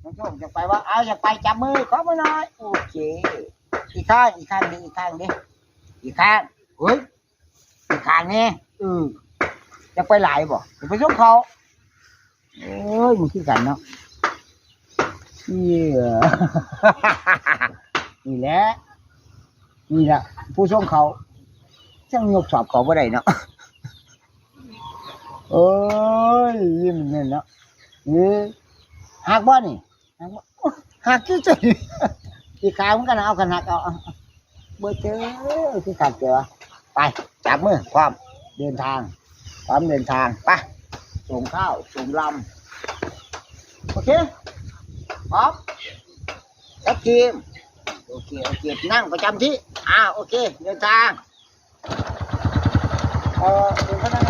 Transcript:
ນ້ອງໂຊກຢາກໄປບໍ່? ເອົາ ຢາກໄປ ຈັບມື ຂໍມືໜ້ອຍ. ໂອເຄ ອີກຂ້າງ ອີກຂ້າງເດ້ ອີກຂ້າງເດ້ ອີກຂ້າງ. ເຮີ້ຍ ອີກຂ້າງແນ່. ເອີ ຢາກໄປຫຼາຍບໍ່? ຢາກໄປສົ່ງເຂົ້າ. ໂອ້ຍ ມັນຄືກັນເນາະ. ເອີ ນີ້ແຫຼະ ນີ້ລະຜູ້ສົ່ງເຂົ້າ ຈັ່ງຍົກສອບເຂົ້າບໍ່ໄດ້ເນາະ. ໂອ້ຍ ຍິ້ມເນາະ. ເອີ ຫັກບໍ່ນີ້? ຫັກບໍ່? ໂອ້ຍ ຫັກຢູ່ຈັ່ງ ອີກຂ້າງມັນກໍນະ. ເອົາ ຄັນຫັກ ເອົາ ເອົາ ບໍ່ເຈີ ຄືຄັກແທ້ວະ. ໄປ ຈັບມື ພ້ອມເດີນທາງ ພ້ອມເດີນທາງ. ໄປ ສົ່ງເຂົ້າ ສົ່ງລຳ. ໂອເຄ ພ້ອມ ຈັດທີມ. ໂອເຄ ໂອເຄ ນັ່ງປະຈຳທີ່. ອ່າ ໂອເຄ ເດີນທາງ. ເອີ ເປັນພະນັກ